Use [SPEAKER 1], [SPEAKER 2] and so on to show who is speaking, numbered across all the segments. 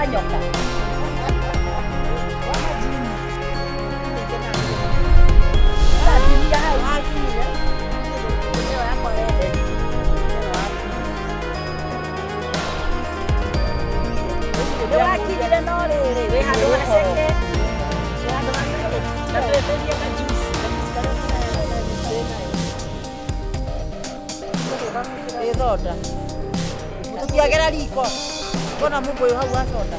[SPEAKER 1] Kwa nyoka. Kwa majini. Ũrakinyia hau.
[SPEAKER 2] Wakinyire. Ĩyo yakwa wende.
[SPEAKER 1] Nĩ wakinyire no rĩrĩ wĩ handũ haceke. Wĩ handũ haceke. Na twĩtĩrie ka juice. Ka juice karĩa tũrarĩa.
[SPEAKER 2] Ĩ thonda. Tũtiagera riko. Kona mũbũyũ hau wa soda.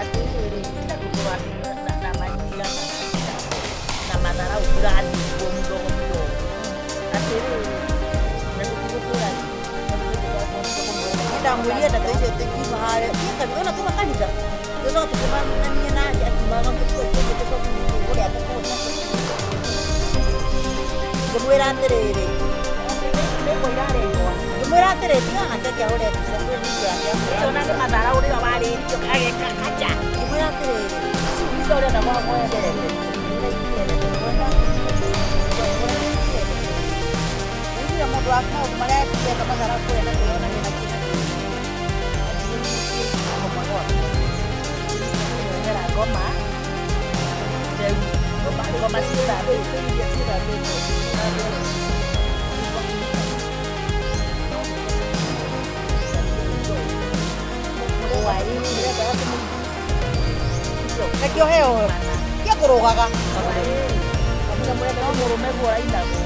[SPEAKER 1] Atĩrĩrĩ, tiga gũkorwo atĩ na manyira na matharau tũrathiĩ ũguo mdogo mdogo. Atĩrĩrĩ, na tũtigũtũra
[SPEAKER 2] Ndamwĩrire ndeto icio tũkiuma harĩa. Ona tuma kanitha. Tũcoka tũkĩmanania nake akiumaga tũcoka kũrĩa tũkũrĩa. Ngĩmwĩra atĩrĩrĩ,
[SPEAKER 1] nĩguo irarengwo.
[SPEAKER 2] Ngĩmwĩra atĩrĩrĩ, tiga nake akĩahũre mbica kwĩ video yake
[SPEAKER 1] Ũcio ona nĩ matharau rĩrĩa warĩtio ageka kacha.
[SPEAKER 2] Ngĩmwĩra atĩrĩrĩ,
[SPEAKER 1] Mbica ũrenda kwa mwene.
[SPEAKER 2] Nĩnjũĩ mũndũ wa maũndũ marĩa ekĩte matharau kũrĩa na kwĩyonania na kĩ na kĩ.
[SPEAKER 1] Kwĩrehera ngoma. Rĩu ngoma ngoma cithambĩtio.
[SPEAKER 2] Nakĩo heo kĩa kũrũgaga.
[SPEAKER 1] Mũrũme guo ũrainagwo.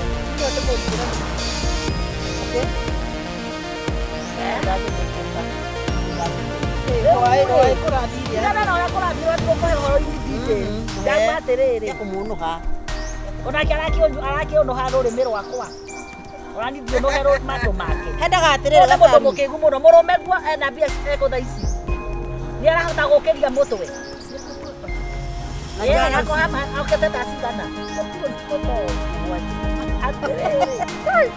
[SPEAKER 1] Tigana na ũrĩa kũrathiĩ ũrathiĩ ũkũhe ũhoro in details. Ndauga atĩrĩrĩ
[SPEAKER 2] Kĩa kũmũnũha.
[SPEAKER 1] onake arakĩũnũha rũrĩmĩ rwakwa ona niĩ ndiũnũhe matũ make.
[SPEAKER 2] Hendaga atĩrĩrĩ
[SPEAKER 1] Ũyũ nĩ mũndũ
[SPEAKER 2] Gacaru.
[SPEAKER 1] mũkĩgu mũno mũrũme guo ena mbia ekũ thaa ici nĩ arahota gũkĩria mũtwe.
[SPEAKER 2] Na
[SPEAKER 1] Okĩte ta cigana atĩrĩrĩ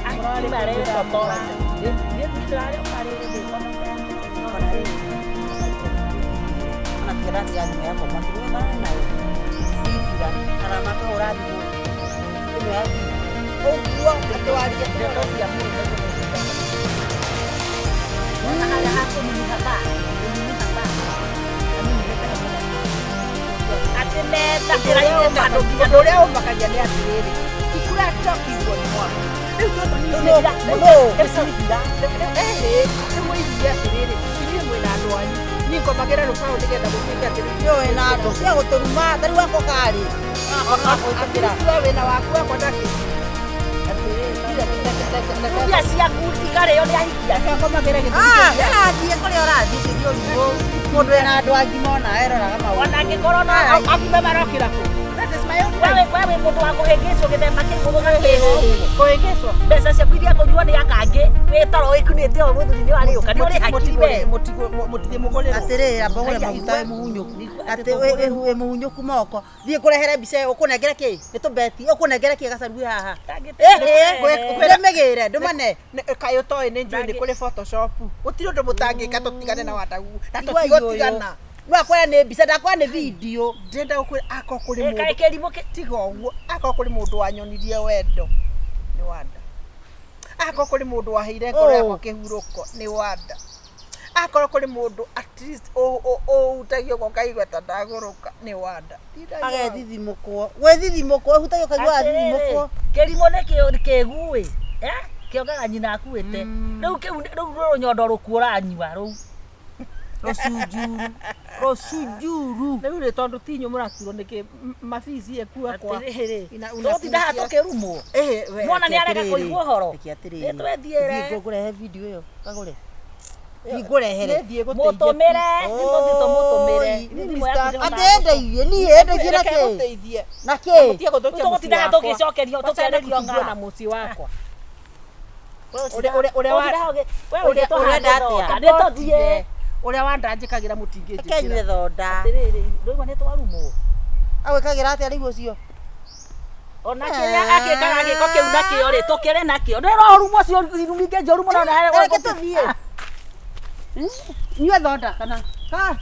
[SPEAKER 1] akimaretotora niĩ ndĩrarĩoka rĩrĩ
[SPEAKER 2] Ona tiga ndatiga thimũ yakwa mwaki nĩwe mararĩ nayo. Cibira kana makahũra thimũ ĩno ya thimũ. Ũguo atwarie
[SPEAKER 1] ndeto cia mũrũme guo ona harĩa hakũniniha ba kũniniha ba aninihe atĩ metha ĩrainĩte andũ nginya
[SPEAKER 3] Ũndũ ũrĩa ũmakagia nĩ atĩrĩrĩ, tikũratoka iguo-inĩ mwaku. Rĩu tũtũ rĩu woigire atĩrĩrĩ, inyuĩ mwĩna andũ anyu, niĩ ngomagĩra rũbaũ nĩgetha gũtuĩke atĩrĩrĩ,
[SPEAKER 2] Nĩũĩ na andũ cia gũtũruma ta rĩu gakwa karĩ.
[SPEAKER 3] At least we wĩna waku wakwa ndakĩ.
[SPEAKER 1] Mbia ciaku ikarĩo nĩ ahikia.
[SPEAKER 3] Reke ngomagĩre gĩthimi
[SPEAKER 2] Ah,
[SPEAKER 3] kĩa-
[SPEAKER 2] ũrathiĩ kũrĩa ũrathiĩ ũcio ũrimũ. Mũndũ wĩna andũ agima ona eroraga maũndũ.
[SPEAKER 1] Ona angĩkorwo no
[SPEAKER 3] Agima marokĩra kũ? That is my own
[SPEAKER 1] wewe
[SPEAKER 3] right.
[SPEAKER 1] wewe mũndũ wa kũhĩngĩcwo gĩthemba kĩu gũgakĩho
[SPEAKER 3] Kũhĩngĩcwo.
[SPEAKER 1] mbeca ciaku iria kũnyua nĩ akangĩ wĩ toro wĩkunĩte o mũthuri nĩ warĩũka nĩ ũrĩ hakiri we.
[SPEAKER 3] Mũtithiĩ mũgũrĩrwo.
[SPEAKER 2] Atĩrĩrĩ amba ũgũre maguta wĩ muhunyũku. Atĩ wĩ muhunyũku moko. Thiĩ ngũrehere mbica ĩyo ũkũnengere kĩ? Nĩ tũbeti. Ũkũnengere kĩ gacaru wĩ haha? Ĩhĩ, ndĩmĩgĩre ndũmane.
[SPEAKER 3] Kaĩ ũtoĩ nĩ njũĩ nĩ kũrĩ Photoshop. Gũtirĩ ũndũ mũtangĩka tũtigane na Wadagu. Na
[SPEAKER 2] Igua
[SPEAKER 3] tũtigũtigana.
[SPEAKER 2] No akwĩra nĩ mbica ndakwĩra nĩ video.
[SPEAKER 3] Ndĩrenda gũkwĩra akorwo kũrĩ
[SPEAKER 1] Ĩ, kaĩ
[SPEAKER 3] mũndũ
[SPEAKER 1] kĩrimũ kĩ
[SPEAKER 3] tiga ũguo akorwo kũrĩ mũndũ wanyonirie wendo nĩ Wanda. Akorwo kũrĩ mũndũ waheire ngoro yakwa
[SPEAKER 2] Oh.
[SPEAKER 3] kĩhurũko nĩ Wanda. Akorwo kũrĩ mũndũ at least ũhutagia ũguo ũkaigua ta ndagũrũka nĩ Wanda.
[SPEAKER 2] Agethithimũkwo. Gwĩthithimũkwo ũhutagia ũkaigua wathithimũkwo.
[SPEAKER 1] Kĩrimũ nĩ kĩgu ĩ kĩongaga nyina akuĩte rĩu kĩu rĩu nĩ rũnyondo rũkuo ũranyua rũu
[SPEAKER 2] Rũcunjuru. Rũcunjuru.
[SPEAKER 3] Rĩu rĩ tondũ ti inyuĩ mũraturwo nĩkĩ mabici ekuo kwa.
[SPEAKER 1] Atĩrĩrĩ
[SPEAKER 3] Una
[SPEAKER 1] tũgũtinda haha tũkĩrumwo.
[SPEAKER 2] Ĩhĩ, we,
[SPEAKER 1] Mwana
[SPEAKER 2] reke
[SPEAKER 1] nĩ arega
[SPEAKER 2] atĩrĩrĩ.
[SPEAKER 1] kũigua ũhoro.
[SPEAKER 2] Reke atĩrĩrĩ.
[SPEAKER 1] Nĩ twethiĩre.
[SPEAKER 2] Thiĩ ngũrehe video ĩyo kagũre. Thiĩ ngũrehere.
[SPEAKER 3] Nĩthiĩ gũteithia.
[SPEAKER 1] Mũtũmĩre nĩtũthiĩ tũmũtũmĩre.
[SPEAKER 2] Oi,
[SPEAKER 1] Thimũ yaku ndĩrona.
[SPEAKER 2] Atĩ endeithie, niĩ endeithie na
[SPEAKER 3] Reke
[SPEAKER 2] kĩ?
[SPEAKER 3] ngũteithie.
[SPEAKER 2] Na kĩ?
[SPEAKER 3] Mũtige gũthũkia mũciĩ
[SPEAKER 1] Tũgũtinda haha
[SPEAKER 3] wakwa.
[SPEAKER 1] tũgĩcokerio
[SPEAKER 3] Wachana
[SPEAKER 1] tũkĩarĩrio
[SPEAKER 3] kũthumbũra na
[SPEAKER 1] ng'a.
[SPEAKER 3] mũciĩ wakwa.
[SPEAKER 1] Ũrenda
[SPEAKER 2] atĩa?
[SPEAKER 1] Nĩ tũthiĩ.
[SPEAKER 3] Ũrĩa wandanjĩkagĩra mũtingĩnjĩkĩra.
[SPEAKER 2] Reke nyue thonda.
[SPEAKER 1] Atĩrĩrĩ, ndũigua nĩ twarumwo.
[SPEAKER 2] Agwĩkagĩra atĩa rĩu ũcio?
[SPEAKER 1] Ona kĩrĩa akĩkaga gĩko kĩu nakĩo rĩ, tũkĩrĩ nakĩo. Ndĩrorumwo cio irumingĩ njũru mũno na
[SPEAKER 2] Reke tũthiĩ. Nyua thonda kana? Ka?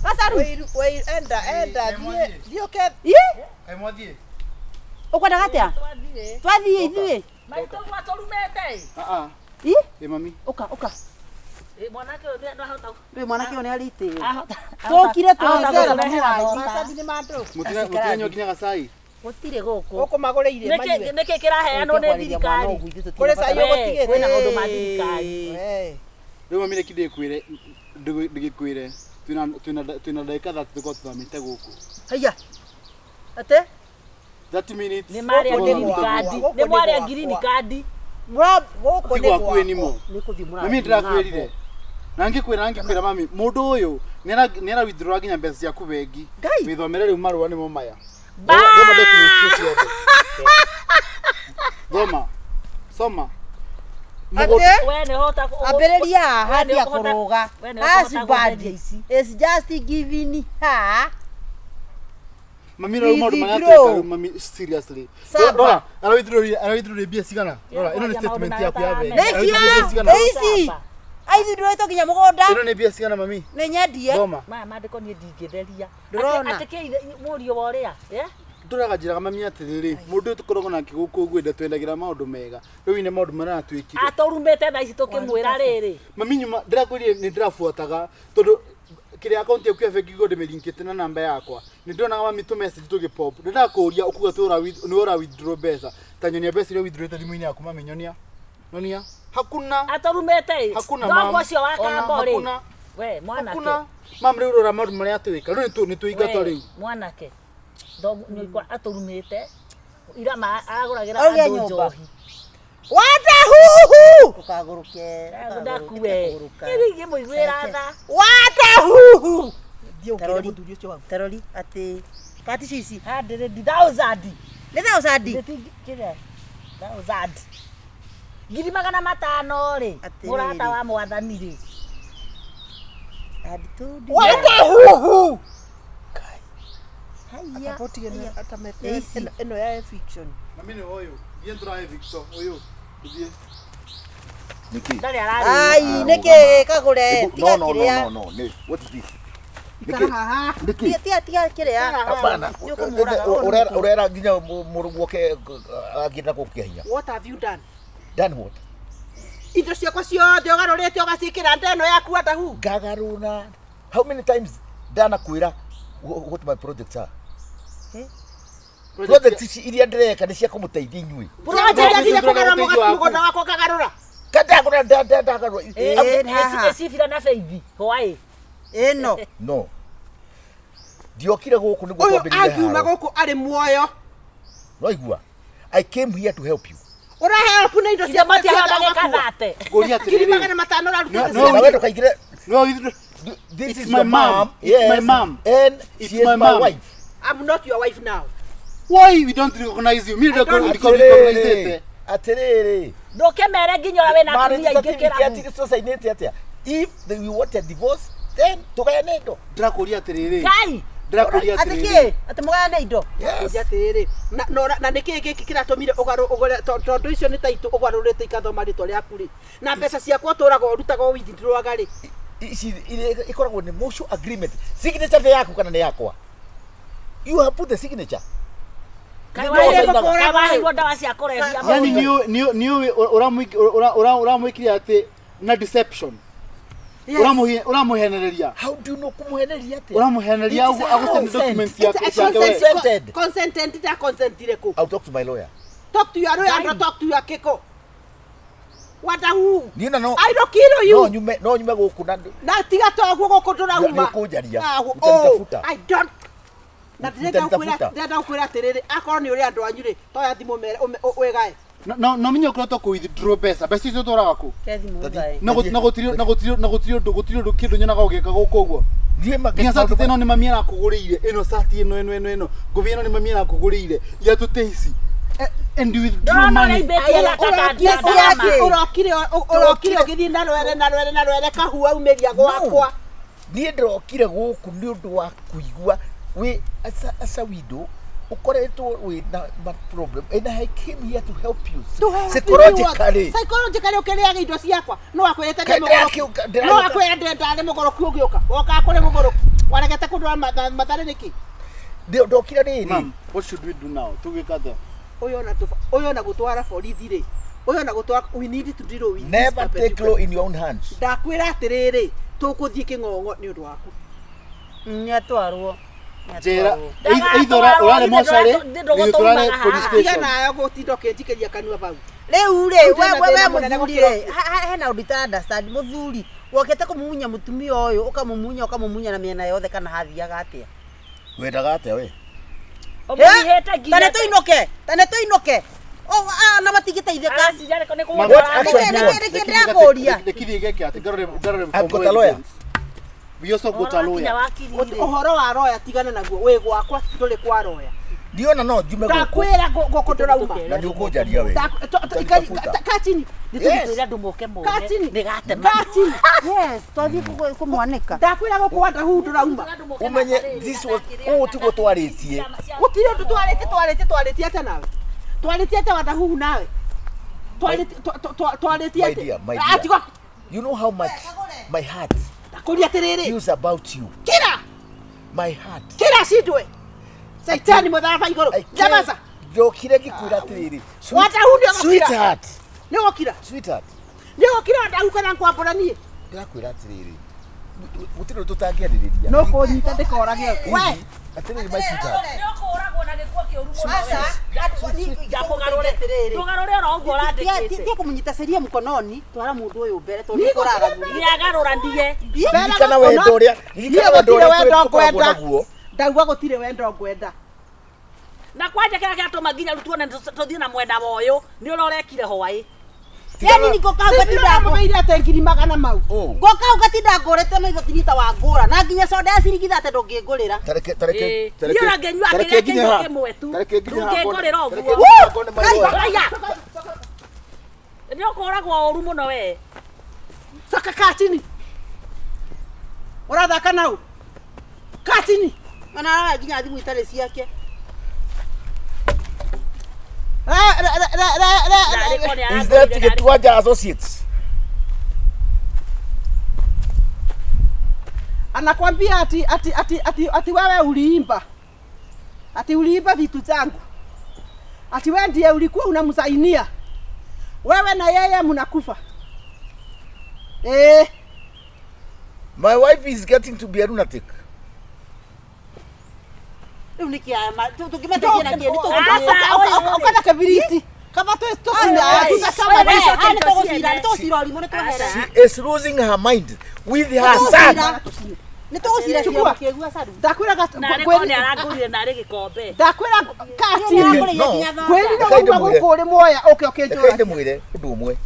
[SPEAKER 2] Gacaru.
[SPEAKER 3] Wĩiru, wĩiru, enda, enda, thiĩ, thiĩ ũke,
[SPEAKER 2] Ĩ?
[SPEAKER 4] Kaĩ mwathiĩ?
[SPEAKER 2] Ũkwendaga atĩa? Twathiĩ ithuĩ.
[SPEAKER 1] Maitũ gwatũrumĩte.
[SPEAKER 4] Ah, ah.
[SPEAKER 2] Ĩ?
[SPEAKER 4] Ĩ mami.
[SPEAKER 2] Ũka, ũka.
[SPEAKER 1] Mwanake ũyũ nĩ ahota
[SPEAKER 2] Rĩu mwanake ũyũ nĩ arĩtĩo.
[SPEAKER 1] ahota
[SPEAKER 2] Tũkire
[SPEAKER 1] ahota
[SPEAKER 2] twacera
[SPEAKER 1] gũkũrehera
[SPEAKER 2] na
[SPEAKER 1] thota.
[SPEAKER 3] Maratathi nĩ ma andũ.
[SPEAKER 4] Mũtiranyua nginya gacai.
[SPEAKER 1] Gũtirĩ gũkũ.
[SPEAKER 3] Gũkũ magũrĩire manyue.
[SPEAKER 1] Nĩkĩ kĩraheanwo nĩ thirikari?
[SPEAKER 3] Kũrĩ cai
[SPEAKER 1] We,
[SPEAKER 3] ũgũtigĩte.
[SPEAKER 1] kwĩna maũndũ ma thirikari.
[SPEAKER 3] We.
[SPEAKER 4] Rĩu mami reke ndĩkwĩre ndĩgĩkwĩre twĩna ndagĩka 30 tũkorwo tũthamĩte gũkũ.
[SPEAKER 2] Haiya. Ate?
[SPEAKER 4] 30 minutes.
[SPEAKER 1] Nĩ marĩa
[SPEAKER 3] Gũkũ nĩ
[SPEAKER 1] green
[SPEAKER 3] gwakwa,
[SPEAKER 1] card.
[SPEAKER 3] gũkũ
[SPEAKER 1] Nĩ
[SPEAKER 3] nĩ
[SPEAKER 1] mwarĩa
[SPEAKER 3] gwakwa.
[SPEAKER 1] green card.
[SPEAKER 3] Gũkũ
[SPEAKER 4] Ti
[SPEAKER 3] nĩ
[SPEAKER 4] gwaku
[SPEAKER 3] gwakwa.
[SPEAKER 4] anymore.
[SPEAKER 2] Nĩ kũthiĩ mũrathiĩ.
[SPEAKER 4] Mami ndĩrakwĩrire. Na ngĩkwĩra mami mũndũ ũyũ nĩ ara withdraw nginya mbeca ciaku bengi.
[SPEAKER 2] Ngai.
[SPEAKER 4] Wĩthomere rĩu marũa nĩmo maya.
[SPEAKER 1] Ba!
[SPEAKER 4] Thoma documents icio ciothe. Thoma. Soma.
[SPEAKER 2] Ate?
[SPEAKER 1] We nĩ ũhota
[SPEAKER 2] Ambĩrĩria haha
[SPEAKER 1] We nĩ
[SPEAKER 2] ndia
[SPEAKER 1] ũkũhota-
[SPEAKER 2] kũrũga.
[SPEAKER 1] we nĩ ũkũhota
[SPEAKER 2] Husband
[SPEAKER 1] gũtheria ici.
[SPEAKER 2] is just giving her
[SPEAKER 4] Mami rĩu maũndũ marĩa
[SPEAKER 2] Withdraw.
[SPEAKER 4] twĩka rĩu mami seriously.
[SPEAKER 2] Saba.
[SPEAKER 4] Rora, ara withdraw mbia cigana? Rora, ĩno nĩ
[SPEAKER 1] Maũndũ
[SPEAKER 4] statement
[SPEAKER 1] marĩa
[SPEAKER 4] yaku ya bengi.
[SPEAKER 1] ũtaramenya.
[SPEAKER 4] Ara withdraw mbia cigana?
[SPEAKER 2] Nĩkĩo ici aithindũrĩtwo nginya mũgũnda
[SPEAKER 4] Ĩno nĩ mbia cigana mami?
[SPEAKER 2] nĩ nyendie
[SPEAKER 4] Thoma.
[SPEAKER 1] Maya maandĩko niĩ ndingĩtheria.
[SPEAKER 2] Ndũrona?
[SPEAKER 1] Atĩ kĩ mũriũ wa ũrĩa? Eh?
[SPEAKER 4] Ndũraga njĩraga mami atĩrĩrĩ, mũndũ ũyũ tũkoragwo nake gũkũ ũguo ndatwendagĩra maũndũ mega. Rĩu nĩ maũndũ marĩa aratwĩkire.
[SPEAKER 1] Atũrumĩte thaa ici tũkĩmwĩra rĩrĩ.
[SPEAKER 4] Mami nyuma ndĩrakwĩrire nĩ ndĩrabuataga tondũ kĩrĩa akaunti yaku ya bengi ngo ndĩmĩlinkĩte na namba yakwa. Nĩ ndonaga mami tũ message tũgĩ pop. Ndĩrakũria ũkuga nĩ ũra withdraw mbeca. Ta nyonia mbeca iria withdrawĩte thimũ-inĩ yaku mami nyonia. Nyonia. Hakuna.
[SPEAKER 1] Atũrumĩte.
[SPEAKER 4] Hakuna
[SPEAKER 1] Thoguo
[SPEAKER 4] mam.
[SPEAKER 1] ũcio wa
[SPEAKER 4] Ona
[SPEAKER 1] kambo rĩ.
[SPEAKER 4] hakuna.
[SPEAKER 1] We mwanake.
[SPEAKER 4] Hakuna. Mam rĩu rora maũndũ marĩa atwĩka. Rĩu nĩ tũingatwo
[SPEAKER 1] We,
[SPEAKER 4] rĩu.
[SPEAKER 1] mwanake. Thoguo nyũkwa atũrumĩte. Ira aragũragĩra
[SPEAKER 2] Auge
[SPEAKER 1] andũ
[SPEAKER 2] nyũmba.
[SPEAKER 1] njohi.
[SPEAKER 3] Wanda huhu.
[SPEAKER 2] Ndũkagũrũke.
[SPEAKER 1] Ndakue. Ĩrĩ ingĩmũiguĩra tha.
[SPEAKER 3] Wanda huhu. Thiĩ ũngĩre
[SPEAKER 2] Tarori.
[SPEAKER 3] mũthuri ũcio waku.
[SPEAKER 2] Tarori atĩ kati ici
[SPEAKER 1] 100,000.
[SPEAKER 2] nĩ thousand.
[SPEAKER 1] Kĩrĩa? Thousand. 500,000 rĩ.
[SPEAKER 2] Atĩrĩrĩ.
[SPEAKER 1] Mũrata wa mwathani rĩ.
[SPEAKER 2] And told you.
[SPEAKER 3] Wanda huhu.
[SPEAKER 2] Haiya.
[SPEAKER 3] Ataboti ĩno
[SPEAKER 2] Haiya.
[SPEAKER 3] atamete
[SPEAKER 2] Ici.
[SPEAKER 3] ĩno ya eviction.
[SPEAKER 4] Mami nĩ ũyũ. Thiĩ tũrahe Victor ũyũ. Thiĩ.
[SPEAKER 5] Niki.
[SPEAKER 1] Ndarĩ ararĩ.
[SPEAKER 2] Ai nĩkĩ kagũre
[SPEAKER 5] No,
[SPEAKER 2] tiga
[SPEAKER 5] no, no,
[SPEAKER 2] kĩrĩa.
[SPEAKER 5] no, no. What is this?
[SPEAKER 3] Ikara haha.
[SPEAKER 5] Niki.
[SPEAKER 2] Tiga tiga tiga kĩrĩa.
[SPEAKER 5] Hapana.
[SPEAKER 2] Nĩ ũkũmũraga.
[SPEAKER 5] Urera nginya mũrũguo ke angĩenda gũkia hinya.
[SPEAKER 3] What have you done?
[SPEAKER 5] Done what?
[SPEAKER 3] Indo ciakwa ciothe ũgarũrĩte ũgaciĩkĩra nda ĩno yaku Wanda hu.
[SPEAKER 5] Ngagarũra. How many times ndanakwĩra what my projects are? Projects ici iria ndĩreka nĩ cia kũmũteithia inyuĩ.
[SPEAKER 3] Project iria kũgarũra
[SPEAKER 4] Ũteithio waku.
[SPEAKER 3] mũgũnda wakwa ũkagarũra.
[SPEAKER 5] Kandagarũra ndagarũra.
[SPEAKER 2] Ĩĩ, haha.
[SPEAKER 1] Ĩcibira na beithi. Hwaĩ.
[SPEAKER 2] Ĩno.
[SPEAKER 5] No. Ndiokire gũkũ nĩguo
[SPEAKER 3] Ũyũ
[SPEAKER 5] twambĩrĩrie
[SPEAKER 3] angiuma
[SPEAKER 5] haro.
[SPEAKER 3] gũkũ arĩ muoyo.
[SPEAKER 5] Waigua? I came here to help you.
[SPEAKER 3] Ũrahelp na indo
[SPEAKER 1] Ithe
[SPEAKER 3] ciakwa
[SPEAKER 1] matiaheo
[SPEAKER 3] ciothe
[SPEAKER 1] ndagĩka
[SPEAKER 3] ũgakua.
[SPEAKER 1] thate.
[SPEAKER 4] Ngũria
[SPEAKER 3] Ngiri
[SPEAKER 4] atĩrĩrĩ.
[SPEAKER 3] magana matano ũrarutĩte
[SPEAKER 4] No,
[SPEAKER 3] ciothe.
[SPEAKER 5] Na we ndũkaingĩre.
[SPEAKER 4] No, withdraw.
[SPEAKER 5] This
[SPEAKER 4] It's
[SPEAKER 5] is
[SPEAKER 4] my
[SPEAKER 5] your
[SPEAKER 4] mom.
[SPEAKER 5] mom.
[SPEAKER 4] It's my
[SPEAKER 5] Yes.
[SPEAKER 4] mom.
[SPEAKER 5] And
[SPEAKER 4] It's
[SPEAKER 5] she is
[SPEAKER 4] my
[SPEAKER 5] my
[SPEAKER 4] mom.
[SPEAKER 5] wife.
[SPEAKER 3] I'm not your wife now.
[SPEAKER 4] Why we don't recognize you? Me
[SPEAKER 3] I don't
[SPEAKER 4] recognize
[SPEAKER 5] Atĩrĩrĩ.
[SPEAKER 1] Ndũkĩmere nginya ũrĩa wĩna
[SPEAKER 5] Marriage
[SPEAKER 1] atumia aingĩ
[SPEAKER 5] certificate
[SPEAKER 1] kĩrabu.
[SPEAKER 5] tũcainĩte atĩa? If we want a divorce, then tũgayane indo.
[SPEAKER 4] Ndĩrakũria atĩrĩrĩ.
[SPEAKER 1] Ngai.
[SPEAKER 4] Ndĩrakũria
[SPEAKER 2] Atĩ
[SPEAKER 4] atĩrĩrĩ.
[SPEAKER 2] kĩ? Atĩ mũgayane indo.
[SPEAKER 5] Yes.
[SPEAKER 3] Kũria atĩrĩrĩ, na nĩkĩĩ gĩkĩ kĩratũmire ũgarũre tondũ icio nĩ taitũ ũgarũrĩte ikathoma rĩtwa rĩaku rĩ na mbeca ciakwa ũtũraga ũrutaga o withdrawaga rĩ
[SPEAKER 5] Ici iria ikoragwo nĩ mutual agreement. Signature nĩ yaku kana nĩ yakwa? You have put the signature.
[SPEAKER 1] Kaĩ
[SPEAKER 5] No,
[SPEAKER 1] waheirwo
[SPEAKER 5] no.
[SPEAKER 1] kaĩ waheirwo ndawa cia kũrebia
[SPEAKER 4] Yani
[SPEAKER 1] mũndũ.
[SPEAKER 4] nĩ ũramwĩkire atĩ na deception. Ũramũhenereria.
[SPEAKER 5] How do you know kũmũheneria atĩa?
[SPEAKER 4] Ũramũhenereria
[SPEAKER 5] It is a
[SPEAKER 4] agũsend
[SPEAKER 5] consent.
[SPEAKER 4] documents
[SPEAKER 3] It's a
[SPEAKER 4] ciake we.
[SPEAKER 3] consent-
[SPEAKER 5] Consented.
[SPEAKER 3] consented ndaconsentire kũ
[SPEAKER 5] I'll talk to my lawyer.
[SPEAKER 3] talk to your lawyer
[SPEAKER 1] Ngai.
[SPEAKER 3] and talk to your kĩko Wanda hu
[SPEAKER 5] Niĩ na no
[SPEAKER 3] I don't kill you
[SPEAKER 5] no nyume no nyume gũkũ na
[SPEAKER 3] na tiga toguo gũkũ ndũrauma
[SPEAKER 5] Nĩ ũkũnjaria.
[SPEAKER 3] Ah,
[SPEAKER 5] Ũtanitafuta.
[SPEAKER 3] oh, I don't na ndĩrenda gũkwĩra
[SPEAKER 5] Ũtanitafuta.
[SPEAKER 3] ndĩrenda gũkwĩra atĩrĩrĩ akorwo nĩ ũrĩ andũ anyu rĩ toya thimũ mere wĩgae
[SPEAKER 4] No no menye ũkoretwo kũ withdraw mbeca. Mbeca icio ũtwaraga kũ?
[SPEAKER 2] Ke thimũ
[SPEAKER 5] Tati.
[SPEAKER 2] ũgae.
[SPEAKER 4] Na gũtirĩ na gũtirĩ na gũtirĩ ũndũ gũtirĩ ũndũ kĩndũ nyonaga ũgĩka gũkũ ũguo.
[SPEAKER 5] Niĩ
[SPEAKER 4] Nginya cati ĩno nĩ mami arakũgũrĩire. Ĩno cati ĩno ĩno ĩno ĩno. Ngũbia ĩno nĩ mami arakũgũrĩire. Iratũ ta ici. And you withdraw
[SPEAKER 1] Ndũrona ũrĩa
[SPEAKER 4] money.
[SPEAKER 1] imbĩtie
[SPEAKER 2] Ũrokire-
[SPEAKER 3] ũrokire ũrokire ũgĩthiĩ na rwere na rwere na rwere kahua umĩria gwakwa
[SPEAKER 5] niĩ ndĩrokire gũkũ nĩ ũndũ wa kũigua wĩ as a widow ũkoretwo wĩ na ma problem and I came here to help you
[SPEAKER 3] To help you what?
[SPEAKER 5] psychologically
[SPEAKER 3] Psychologically ũkĩrĩaga indo ciakwa no akwĩrĩte
[SPEAKER 5] Ka-
[SPEAKER 3] ndĩ mũgũrũki
[SPEAKER 5] ndĩra-
[SPEAKER 3] no akwĩra ndarĩ mũgũrũki ũgĩũka wokaga kũrĩ mũgũrũki waregete kũndwara Mathare nĩkĩ
[SPEAKER 5] Ndokire rĩrĩ
[SPEAKER 4] Ma'am, what should we do now? Tũgwĩka atĩa?
[SPEAKER 3] ũyũ ona ũyũ ona gũtwara borithi rĩ Ũyũ na gũtwara we need to deal with this
[SPEAKER 5] Never
[SPEAKER 3] puppet.
[SPEAKER 5] take law in your own hands.
[SPEAKER 3] Ndakwĩra atĩrĩrĩ, tũkũthiĩ kĩng'ong'o nĩ ũndũ waku.
[SPEAKER 2] Nĩ atwarwo.
[SPEAKER 4] Njĩra either ũrarĩ mocarĩ nĩ tũrarĩ police
[SPEAKER 3] Tiga
[SPEAKER 4] station.
[SPEAKER 3] nayo gũtinda ũkĩnjikĩria kanua bau.
[SPEAKER 2] Rĩu rĩ,
[SPEAKER 3] Rĩu
[SPEAKER 2] we
[SPEAKER 3] ndĩna
[SPEAKER 2] we
[SPEAKER 3] thĩna
[SPEAKER 2] we
[SPEAKER 3] mũnene
[SPEAKER 2] mũthuri
[SPEAKER 3] gũkĩra
[SPEAKER 2] rĩ, hena ũndũ itara understand mũthuri wokĩte kũmumunya mũtumia ũyũ ũkamumunya ũkamumunya na mĩena yothe kana hathiaga atĩa?
[SPEAKER 5] Wendaga atĩa we?
[SPEAKER 1] Ũmũrihĩte nginya
[SPEAKER 2] Tane tũinũke, tane tũinũke. Oh, ah, na matingĩteithĩka.
[SPEAKER 1] Araciria nĩ
[SPEAKER 5] What
[SPEAKER 1] kũgũra.
[SPEAKER 5] action do you want?
[SPEAKER 2] Nĩkĩ ndĩrakũria?
[SPEAKER 4] Nĩkĩthiĩ gĩke atĩ ngarore
[SPEAKER 5] I've got a lawyer.
[SPEAKER 4] We also got a
[SPEAKER 1] Ũhoro wakinya
[SPEAKER 4] lawyer.
[SPEAKER 1] wakiri-rĩ.
[SPEAKER 3] Ũhoro wa roya tigana naguo, wĩ gwakwa ndũrĩ kwa roya.
[SPEAKER 5] Ndiona no njume gũkũ
[SPEAKER 3] Ndakwĩra gũkũ ndũrauma.
[SPEAKER 5] na nĩ ũkũnjaria we.
[SPEAKER 3] Ka chini.
[SPEAKER 1] Nĩ tũgĩtwĩre andũ moke mone.
[SPEAKER 3] Kaa chini.
[SPEAKER 1] Nĩ gatema.
[SPEAKER 3] Kaa chini.
[SPEAKER 2] Yes, twathiĩ kũmwanĩka.
[SPEAKER 3] Ndakwĩra gũkũ Wandahuhu ndũrauma.
[SPEAKER 5] Umenye this was ũũ tiguo twarĩtie.
[SPEAKER 3] Gũtirĩ ũndũ twarĩtie twarĩtie twarĩtie atĩa nawe? Twarĩtie atĩa Wandahuhu nawe? Twarĩtie twarĩtie
[SPEAKER 5] My
[SPEAKER 3] atĩa?
[SPEAKER 5] dear, my
[SPEAKER 3] Ah,
[SPEAKER 5] dear.
[SPEAKER 3] tiga
[SPEAKER 5] You know how much my heart
[SPEAKER 3] ndakũria atĩrĩrĩ.
[SPEAKER 5] feels about you.
[SPEAKER 3] Kira!
[SPEAKER 5] My heart.
[SPEAKER 3] Kira cindwe. Saitani mũtharaba igũrũ.
[SPEAKER 5] I can't-
[SPEAKER 3] Nyamaza.
[SPEAKER 5] Njokire ngĩkwĩra atĩrĩrĩ.
[SPEAKER 3] Wandahuhu nĩ ũgũkira.
[SPEAKER 5] Sweetheart.
[SPEAKER 3] Nĩ ũgũkira.
[SPEAKER 5] Sweetheart.
[SPEAKER 3] Nĩ ũgũkira Wandahuhu kana ngwambũra niĩ?
[SPEAKER 5] Ndĩrakwĩra atĩrĩrĩ. Gũtirĩ ũndũ tũtangĩarĩrĩria.
[SPEAKER 3] No kũnyita ndĩkorage. We.
[SPEAKER 5] Atĩrĩrĩ my sweetheart.
[SPEAKER 1] Nĩ ũkũragwo na gĩkuo kĩũru mũno we.
[SPEAKER 2] Ndamũgarũre.
[SPEAKER 1] Ndũgarũre oro ũguo ũrandĩkĩte.
[SPEAKER 2] Tie kũmũnyita sheria mkononi, twara mũndũ ũyũ mbere tondũ
[SPEAKER 3] Niĩ
[SPEAKER 2] nĩ kũraga
[SPEAKER 3] gũtirĩ
[SPEAKER 1] Nĩ agarũra ndige.
[SPEAKER 5] Ririkana wendo ũrĩa ririkana wendo
[SPEAKER 3] Niĩ
[SPEAKER 5] ũrĩa
[SPEAKER 3] gũtirĩ wendo
[SPEAKER 5] tũkoragwo
[SPEAKER 3] ngwenda.
[SPEAKER 5] naguo.
[SPEAKER 3] Ndauga gũtirĩ wendo ngwenda.
[SPEAKER 1] Na kwanja kĩrĩa kĩratũma nginya rĩu tuone tũthiĩ na mwena wa ũyũ nĩ ũrĩa ũrekire hwaĩ.
[SPEAKER 2] Yani ni ngoka ũgatinda
[SPEAKER 3] Ndamũheire atĩ ngiri magana mau.
[SPEAKER 5] Oh.
[SPEAKER 2] ngoka ũgatinda ngũrĩte maitho tinita wa ngũra na nginya soda ya ciringi thate ndũngĩngũrĩra.
[SPEAKER 5] Tareke tareke
[SPEAKER 1] Ĩĩ.
[SPEAKER 5] tareke.
[SPEAKER 1] Niĩ ona ngĩnyua
[SPEAKER 5] tareke
[SPEAKER 1] kĩrĩa
[SPEAKER 5] nginye
[SPEAKER 1] kĩnyua
[SPEAKER 5] haha.
[SPEAKER 1] kĩmwe tu.
[SPEAKER 5] Tareke nginye haha
[SPEAKER 1] Ndũngĩngũrĩra
[SPEAKER 5] ngone-
[SPEAKER 1] ũguo.
[SPEAKER 5] tareke nginye haha ngone my lawyer.
[SPEAKER 1] Aya. Nĩ ũkũragwo ũru mũno we.
[SPEAKER 3] Coka kaa chini. Ũrathaka nau. Kaa chini.
[SPEAKER 2] Ona araya nginya thimũ itarĩ ciake.
[SPEAKER 3] Re re re re re
[SPEAKER 1] Narĩ
[SPEAKER 3] re.
[SPEAKER 1] korwo nĩ
[SPEAKER 5] Is that
[SPEAKER 1] arangũrire narĩ.
[SPEAKER 5] Gĩtuanja Associates?
[SPEAKER 3] Anakwambia ati ati ati ati ati wewe uliimba. Ati uliimba vitu zangu. Ati wewe ndiye ulikuwa unamsainia. Wewe na yeye mnakufa. Eh,
[SPEAKER 5] My wife is getting to be a lunatic.
[SPEAKER 2] Rĩu nĩ kĩa tũngĩmateithia na kĩ? Nĩ
[SPEAKER 1] Aca,
[SPEAKER 3] ukana kibiriti. Kaba tu tucina tutachoma
[SPEAKER 2] tũgũcira, nĩ tũgũcira ũrimũ, nĩ twehera.
[SPEAKER 5] She is losing her mind with her son.
[SPEAKER 2] Nĩ tũgũcira
[SPEAKER 3] Chukua.
[SPEAKER 2] kĩgua caru.
[SPEAKER 3] Ndakwĩra
[SPEAKER 1] Narĩ korwo nĩ arangũrire narĩ gĩkombe.
[SPEAKER 3] ndakwĩra kaa chini.
[SPEAKER 2] Nĩ
[SPEAKER 5] No.
[SPEAKER 2] nginya thonda.
[SPEAKER 3] Kwĩrira
[SPEAKER 5] Reke
[SPEAKER 3] wauma
[SPEAKER 5] ndĩmwĩre.
[SPEAKER 3] gũkũ ũrĩ muoya ũke
[SPEAKER 5] Reke
[SPEAKER 3] ũkĩnjũra.
[SPEAKER 5] ndĩmwĩre ũndũ ũmwe.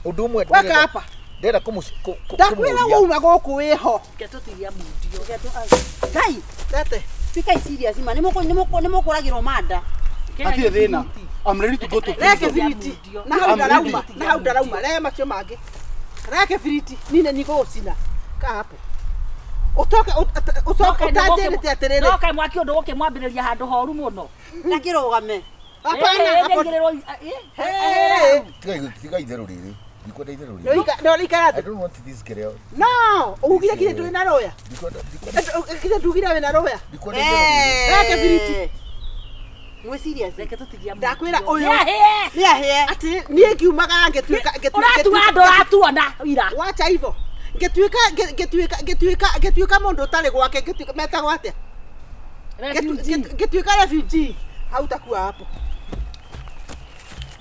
[SPEAKER 5] Ũndũ ũmwe
[SPEAKER 3] Weka
[SPEAKER 5] ndĩrenda-
[SPEAKER 3] hapa.
[SPEAKER 5] ndĩrenda
[SPEAKER 3] Ndakwĩra
[SPEAKER 5] kũmũria.
[SPEAKER 3] wauma gũkũ wĩho.
[SPEAKER 1] Reke tũtigie mundio.
[SPEAKER 2] Ngai,
[SPEAKER 3] Tete.
[SPEAKER 2] tuĩkai serious ma, nĩ mũkũragĩrwo manda.
[SPEAKER 4] Hatirĩ thĩna. I'm ready to go to
[SPEAKER 3] Reke
[SPEAKER 4] prison.
[SPEAKER 3] biriti. Na hau
[SPEAKER 4] I'm
[SPEAKER 3] ndarauma.
[SPEAKER 4] ready.
[SPEAKER 3] Na hau ndarauma. Rehe macio mangĩ. Reke biriti. Nine nigũgũcina. Kaa hapo. Ũtoke ũcoke ũtanjĩrĩte atĩrĩrĩ.
[SPEAKER 1] No kaĩ mwaki ũndũ gũkĩmwambĩrĩria handũ horu mũno.
[SPEAKER 2] Na kĩrũgame.
[SPEAKER 3] Hapana.
[SPEAKER 1] Ĩ,
[SPEAKER 3] hapo-
[SPEAKER 1] nĩaigĩrĩrwo- ĩ,
[SPEAKER 3] Hey.
[SPEAKER 5] Tiga itherũ rĩrĩ. Ndikwenda itherũ rĩrĩ.
[SPEAKER 3] Nĩũrĩikara
[SPEAKER 5] I
[SPEAKER 3] thĩ.
[SPEAKER 5] don't want this kereo.
[SPEAKER 3] No, ugire kinya ndũrĩ na rũya.
[SPEAKER 5] Ndikwenda ndikwenda
[SPEAKER 3] Kinya ndugire wĩna rũya.
[SPEAKER 5] ndikwenda itherũ rĩrĩ.
[SPEAKER 3] Reke biriti.
[SPEAKER 2] Mwĩ serious.
[SPEAKER 1] Reke tũtigie mundio.
[SPEAKER 3] Ndakwĩra ũyũ.
[SPEAKER 1] Nĩahĩe.
[SPEAKER 2] Nĩ ahĩe.
[SPEAKER 3] Atĩ niĩ ngiumagara ngĩtuĩka
[SPEAKER 1] Ũratua andũ ũratuona ira.
[SPEAKER 3] Wacha hivyo. Ngĩtuĩka ngĩtuĩka ngĩtuĩka ngĩtuĩka mũndũ ũtarĩ gwake ngĩtuĩka metagwo atĩa?
[SPEAKER 1] Refugee.
[SPEAKER 3] Ngĩtuĩka refugee. Hautakuwa hapo.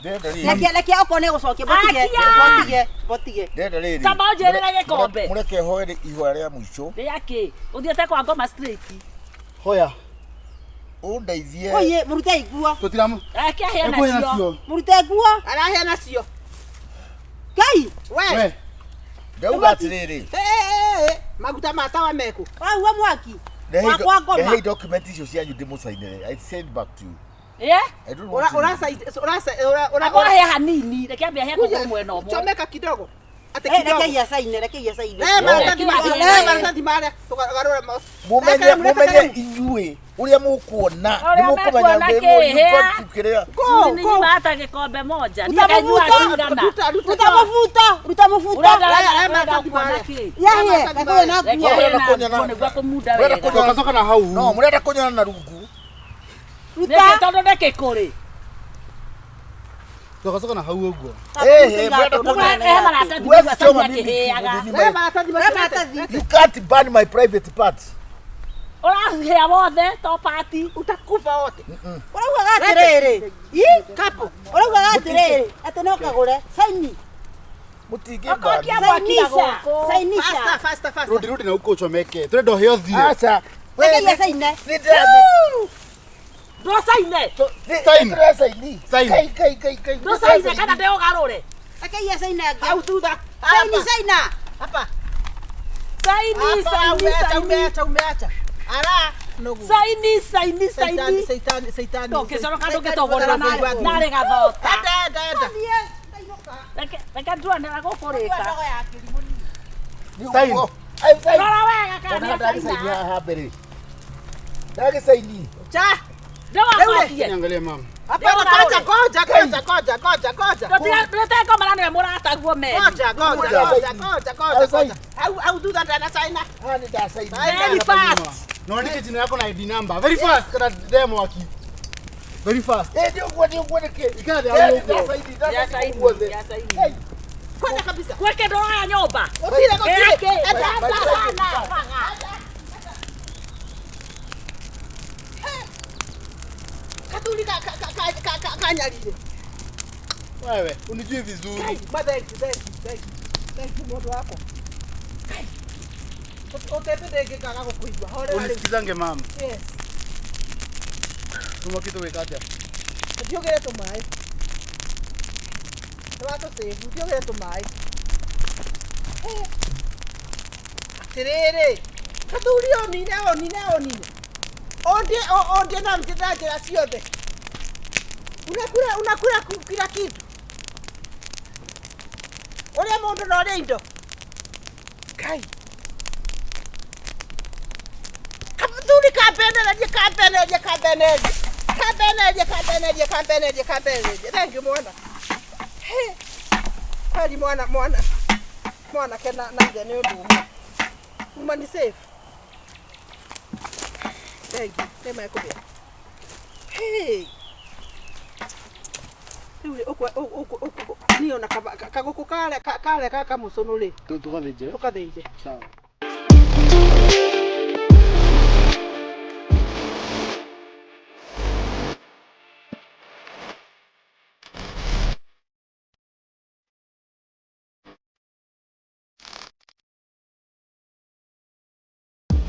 [SPEAKER 5] Ndĩrenda rĩrĩ.
[SPEAKER 2] Reke reke okorwo nĩ gũcokia botige
[SPEAKER 1] Akia!
[SPEAKER 2] botige botige.
[SPEAKER 5] Ndĩrenda rĩrĩ.
[SPEAKER 1] Tamba ũnjĩrĩre gĩkombe.
[SPEAKER 5] Mũreke hoe ihoya rĩa mũico.
[SPEAKER 1] Rĩa kĩ? Ũthiĩte kwa ngoma straight.
[SPEAKER 4] Hoya.
[SPEAKER 5] Ũndeithie.
[SPEAKER 2] Oye, mũrute nguo.
[SPEAKER 4] Tũtiramu.
[SPEAKER 1] Reke ahĩe
[SPEAKER 4] Ekuhe
[SPEAKER 1] nacio.
[SPEAKER 4] nacio.
[SPEAKER 2] Mũrute nguo.
[SPEAKER 3] Arahea nacio.
[SPEAKER 2] Ngai,
[SPEAKER 3] We.
[SPEAKER 4] We.
[SPEAKER 5] Ndauga atĩrĩrĩ.
[SPEAKER 3] Eh, eh, eh, maguta ma tawa meku.
[SPEAKER 2] wahua mwaki. Wakwa ngoma.
[SPEAKER 5] Rehei document icio cianyu ndĩmũcainĩre. I send back to you.
[SPEAKER 1] Ĩ?
[SPEAKER 5] I don't
[SPEAKER 3] Ura
[SPEAKER 5] want
[SPEAKER 3] ura
[SPEAKER 5] to.
[SPEAKER 3] ura ura ura
[SPEAKER 1] Abo ahĩe hanini. Reke ambe ahĩe kũgũrũ mwena ũmwe.
[SPEAKER 3] Chomeka kidogo. Ate
[SPEAKER 2] Eh,
[SPEAKER 3] kidogo.
[SPEAKER 2] reke iacaine, reke iacaine.
[SPEAKER 3] Rehe maratathi
[SPEAKER 1] No.
[SPEAKER 3] macio, rehe maratathi marĩa tũgarũre mo.
[SPEAKER 5] Mũmenye mũmenye inyuĩ ũrĩa mũkuona nĩ
[SPEAKER 1] Ũrĩa
[SPEAKER 5] mũkũmenya
[SPEAKER 1] mekuona
[SPEAKER 5] ndĩ
[SPEAKER 1] kĩ, hĩa?
[SPEAKER 5] kĩrĩa.
[SPEAKER 3] Go,
[SPEAKER 1] Nĩ
[SPEAKER 3] go.
[SPEAKER 1] nyuma hata gĩkombe moja.
[SPEAKER 2] Ruta
[SPEAKER 1] Niĩ nganyua
[SPEAKER 2] mũbuto.
[SPEAKER 1] cigana.
[SPEAKER 3] Ruta, ruta.
[SPEAKER 2] Ruta mũbuto, ruta mũbuto.
[SPEAKER 1] Ũrenda
[SPEAKER 3] Rehe, rehe
[SPEAKER 1] ũrenda
[SPEAKER 3] maratathi
[SPEAKER 1] kuona
[SPEAKER 3] marĩa.
[SPEAKER 1] kĩ?
[SPEAKER 2] Yahĩe, gakuhe na
[SPEAKER 1] Reke
[SPEAKER 2] nguo.
[SPEAKER 1] ahĩe
[SPEAKER 5] Mũrenda
[SPEAKER 1] na
[SPEAKER 5] kũnyona-
[SPEAKER 1] nguo nĩguo akũmunda
[SPEAKER 5] Mũrenda
[SPEAKER 1] wega.
[SPEAKER 5] kũnyona-
[SPEAKER 4] Coka coka na hau.
[SPEAKER 5] No, mũrenda kũnyona na rungu.
[SPEAKER 2] Ruta.
[SPEAKER 1] Nĩkĩ tondũ nĩkĩ kũrĩ?
[SPEAKER 4] Tugacoka na hau ũguo.
[SPEAKER 1] He maratathi
[SPEAKER 5] Huwezi
[SPEAKER 1] macio
[SPEAKER 5] choma mimi
[SPEAKER 1] akĩhĩaga.
[SPEAKER 5] nini
[SPEAKER 2] He
[SPEAKER 5] my-
[SPEAKER 3] maratathi macio.
[SPEAKER 2] Maratathi.
[SPEAKER 5] You can't burn my private parts.
[SPEAKER 1] Ũrahuhĩra wothe to pati.
[SPEAKER 3] Utakufa wote.
[SPEAKER 2] Ũraugaga atĩrĩrĩ. I kapo. Ũraugaga atĩrĩrĩ atĩ no kagũre. Saini.
[SPEAKER 5] Mutingĩburn.
[SPEAKER 1] Mwaki na gũkũ.
[SPEAKER 2] Sainisha.
[SPEAKER 3] Faster, faster, faster.
[SPEAKER 4] Rudi rudi na huko uchomeke. Turenda ũhĩe ũthire.
[SPEAKER 5] Aca.
[SPEAKER 2] Reke saine.
[SPEAKER 1] Ndũcaine.
[SPEAKER 4] Sign.
[SPEAKER 5] Nĩndĩrasaini.
[SPEAKER 4] Sign.
[SPEAKER 5] Kai kai kai kai.
[SPEAKER 1] Ndũcaine kana ndĩũgarũre.
[SPEAKER 2] Reke iye saine angĩ.
[SPEAKER 3] Au thutha.
[SPEAKER 2] Saini
[SPEAKER 3] Hapa.
[SPEAKER 2] saina.
[SPEAKER 3] Hapa.
[SPEAKER 1] Saini,
[SPEAKER 3] Hapa,
[SPEAKER 1] saini,
[SPEAKER 3] umeacha,
[SPEAKER 1] saini.
[SPEAKER 3] umeacha, umeacha. Ara. Noguo.
[SPEAKER 1] Saini, saini,
[SPEAKER 3] Saitani,
[SPEAKER 1] saini.
[SPEAKER 3] saitani, saitani.
[SPEAKER 1] Ndũngĩconoka ndũngĩtũgũrĩra narĩ gathota.
[SPEAKER 3] Enda, enda, enda.
[SPEAKER 1] Reke nduanĩra gũkũrĩka.
[SPEAKER 4] Sign.
[SPEAKER 5] Ai sign.
[SPEAKER 1] Rora wega kana
[SPEAKER 5] Ona ndagĩcaini
[SPEAKER 1] nĩacaina.
[SPEAKER 5] haha mbere. Ndagĩcaini.
[SPEAKER 3] Cha.
[SPEAKER 1] Ndĩwakwatie.
[SPEAKER 4] Niangalie mama.
[SPEAKER 3] Hapana, ngoja, ngoja, ngoja, ngoja, ngoja, ngoja.
[SPEAKER 1] Ndũtegomana nĩwe mũrataguo meni.
[SPEAKER 3] Ngoja, ngoja, ngoja, ngoja, ngoja, ngoja. Au au thutha ndanacaina.
[SPEAKER 5] Haha nĩndacaini.
[SPEAKER 1] Very fast.
[SPEAKER 4] Na uandike jina yako na ID number. Very fast kana demo waki. Very fast.
[SPEAKER 5] Ĩ nĩ ũguo nĩ ũguo nĩkĩ?
[SPEAKER 4] Ikara thĩ hau ũguo.
[SPEAKER 5] Nĩndacaini, ndacaini guothe.
[SPEAKER 1] Nĩacaini.
[SPEAKER 3] Kwenda kabisa.
[SPEAKER 1] Gwĩ kĩndũ ũroya nyũmba.
[SPEAKER 3] Gũtirĩ, gũtirĩ.
[SPEAKER 1] Ĩĩ,
[SPEAKER 3] Enda, enda sana. Kathuri ka ka ka ka ka kanyarire.
[SPEAKER 4] Wewe unijui vizuri.
[SPEAKER 3] Kai, ma thank you, thank you, thank you. Thank you mũndũ wakwa. Kai. Ũtete ndĩngĩkaga gũkũigua. Horera rĩu.
[SPEAKER 4] Unisikizange mama.
[SPEAKER 3] Yes.
[SPEAKER 4] Tuma kitu weka atia.
[SPEAKER 3] Ndiũgĩre tũmaĩ. Nĩwatũcĩbu, ndiũgĩre tũmaĩ. Atĩrĩrĩ, kathuri onine, onine, onine. Ondie, ondie na na njĩra ciothe. Unakula, unakula kila kitu. Ũrĩa mũndũ na ũrĩa indo. Kai. Kathuri kambenererie, kambenererie, kambenererie. Kambenererie, kambenererie, kambenererie, kambenererie. Thank you mwana. He. Kweli mwana, mwana. Mwanake na ithe nĩ ũndũ ũmwe. Uma ni safe. Thank you. Nĩ mekũgĩa. Hey. Rĩu rĩ, ũkũ niĩ ona kagũkũ karĩa karĩa ga kamũcũnũ rĩ,
[SPEAKER 4] Tugathĩnje.
[SPEAKER 3] tũkathĩnje.
[SPEAKER 4] Sawa.